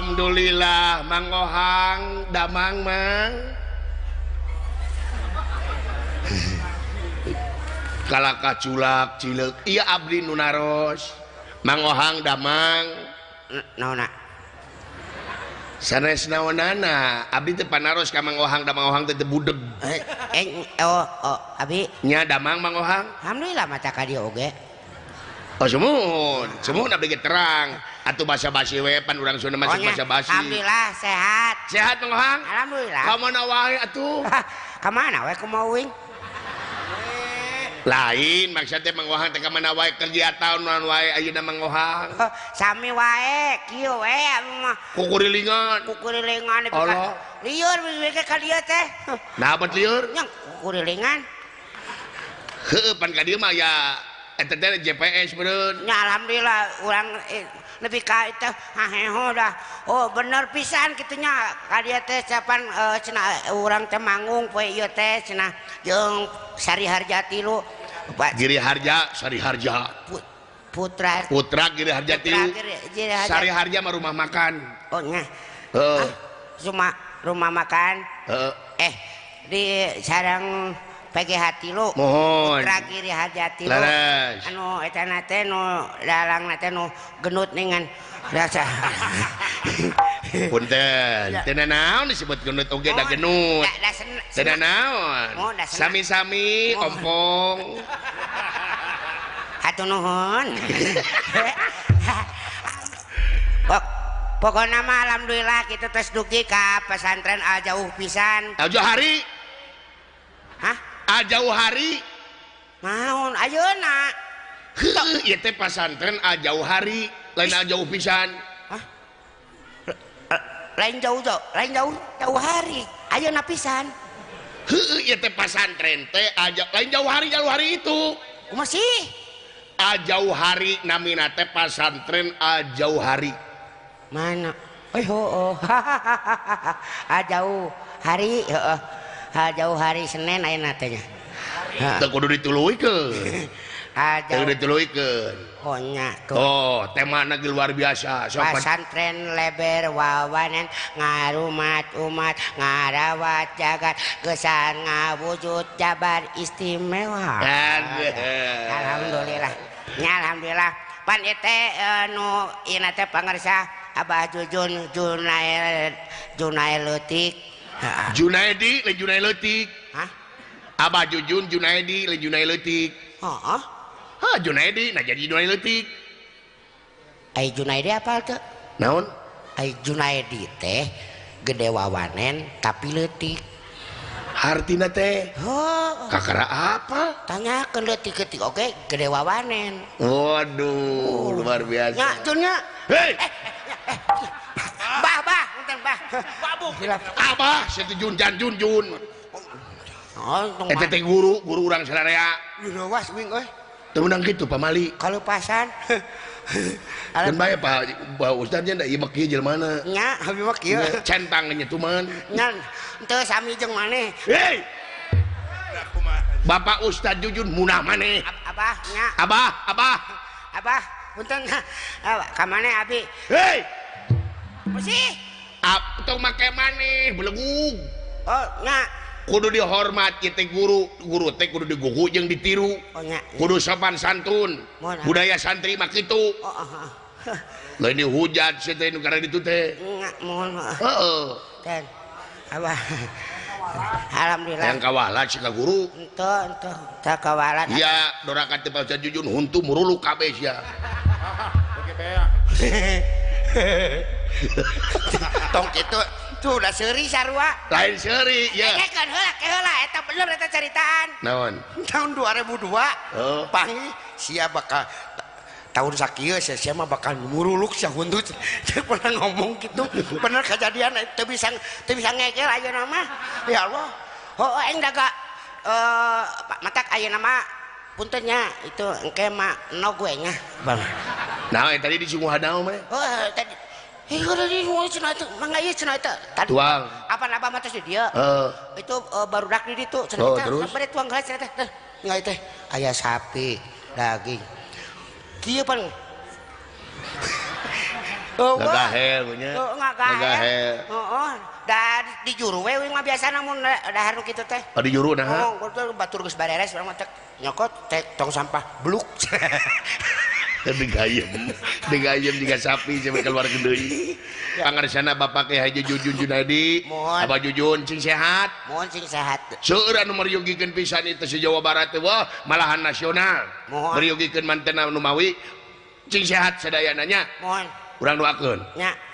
Alhamdulillah Mang Ohang damang Mang. Kalaka culak cileuk ieu abdi nu naros. Mang Ohang damang. Naonna? Sanes naonana, abdi teh panaros ka Mang Ohang da Mang Ohang teh budeg. Oh, oh, abi nya damang Mang Ohang. Alhamdulillah mata ka dieu oge. Oh sumuhun, sumuhun abdi ge terang. Atuh basa-basi we pan urang Sunda masih basa-basi. Alhamdulillah sehat. Sehat Mang Ohang? Alhamdulillah. Ka mana wae atuh? Ka mana we kumaha uing? Lain maksud teh Mang Ohang teh ka mana wae kegiatan naon wae ayeuna Mang Ohang. Sami wae kieu we mah. Kukurilingan. Kukurilingan. Allah. Lieur we ka dieu teh. Nah bet lieur? Nya kukurilingan. Heueuh pan ka dieu mah ya eta teh GPS beureun. Nya alhamdulillah urang nepi ka itu haheho dah. Oh bener pisan kitu nya ka dieu teh capan cenah urang teh manggung poe ieu teh cenah jeung Sari Harja tilu. Giri Harja, Sari Harja. Putra Putra Giri Harja tilu. Sari Harja mah rumah makan. Oh nya. Heeh. Cuma rumah makan. Heeh. Di sarang PGH tilu. Mohon. Putra Giri Harja tilu. Leres. Anu eta na teh nu dalangna teh nu genut ningan rasa. Punten. Teu naon disebut genut oge da genut. Teu naon. Sami-sami ompong. Hatur nuhun. Pokona mah alhamdulillah kitu tos dugi ka pesantren Al Jauh pisan. Al Jauhari. Hah? Al Jauhari. Naon ayeuna? Heueuh ieu teh pesantren Al Jauhari, lain Al Jauh pisan. Hah? Lain jauh jauh, lain jauh jauh hari. Ayeuna pisan. Heueuh ieu teh pesantren teh lain jauh hari jauh hari itu. Kumaha sih? Al Jauhari namina teh pesantren Al Jauhari. Mana? Oh, heueuh. Al Jauhari heueuh. Al Jauhari Senin ayeuna teh nya. Teu kudu dituluykeun. Teu dituluykeun. Oh nya tuh. Oh, temana ge luar biasa. Pesantren leber wawanan ngarumat umat ngarawat jagat gesan ngawujud jabar istimewa. Alhamdulillah. Nya alhamdulillah. Pan ieu teh nu ieu teh pangersa Abah Jujun Junael Junael leutik. Junaedi lain Junael leutik. Hah? Abah Jujun Junaedi lain Junael leutik. Heeh. Hah Junaedi nah jadi Junael leutik. Ai Junaedi apal teu? Naon? Ai Junaedi teh gede wawanen tapi leutik. Hartina teh? Heuh. Kakara apa? Tanyakeun leutik-leutik oge gede wawanen. Waduh, luar biasa. Nya Jun nya. Hei. Bah, bah, punten bah. Babuk. Abah, situ Jun jan Jun Jun. Oh, eta teh guru, guru urang sararea. Lewas uing euy. Teu meunang kitu pamali. Kalupasan. Keun bae Pak, Pak Ustad nya da ieu mah kieu jelmana. Nya, abi mah kieu. Centang nya tuman. Nya, teu sami jeung maneh. Hei. Bapak Ustad Jujun munah maneh. Abah nya. Abah, abah. Abah, punten. Ka maneh abi? Hei. Masih? Tong make maneh belegug. Oh, nya. Kudu dihormat ieu teh guru, guru teh kudu digugu jeung ditiru. Oh, nya. Kudu sopan santun. Budaya santri mah kitu. Oh, heeh. Lain dihujat sia teh nu karena ditu teh. Nya, mohon. Heeh. Ten. Abah. Alhamdulillah. Yang kawalat sih ka guru. Henteu, henteu. Teu kawalat. Iya, doraka teh Pak Ustad Jujun huntu muruluk kabeh sia. Tong kitu tuh udah seuri sarua. Lain seuri ya. Kan heula ke heula eta bener eta caritaan. Naon? Tahun 2002. Oh. Pangi sia bakal tahun sakieu sia mah bakal muruluk sia huntu. Dia pernah ngomong gitu. Bener kejadian teu bisa ngegel ayeuna mah. Ya Allah. Heuh aing daga matak ayeuna mah punten nya itu engke mah nog we nya. Bang. Nah, tadi disungguhan naon mah? Heuh tadi cenah itu mangga ieu cenah eta. Tuang. Apa abah mah tos di dieu. Itu barudak di ditu cenah eta. Bade tuang heula cenah teh. Ngai teh aya sapi, daging. Kieu pan. Ngagahel nya. Heeh, ngagahel. Heeh, da di juru we mah biasana mun dahar nu kitu teh. Oh, di juru naha? Oh, batur geus bareres urang mah tek nyokot tek tong sampah bluk. Degayem juga sapi sampai keluar deui. Pangarsana Bapak Kiai Haji Jujun Junaidi. Abah Jujun cing sehat. Mohon cing sehat. Seueur anu meryogikeun pisan itu si Jawa Barat teh, wah malahan nasional. Meryogikeun mantena nu mawi cing sehat sadayana nya. Mohon. Urang doakeun. Nya.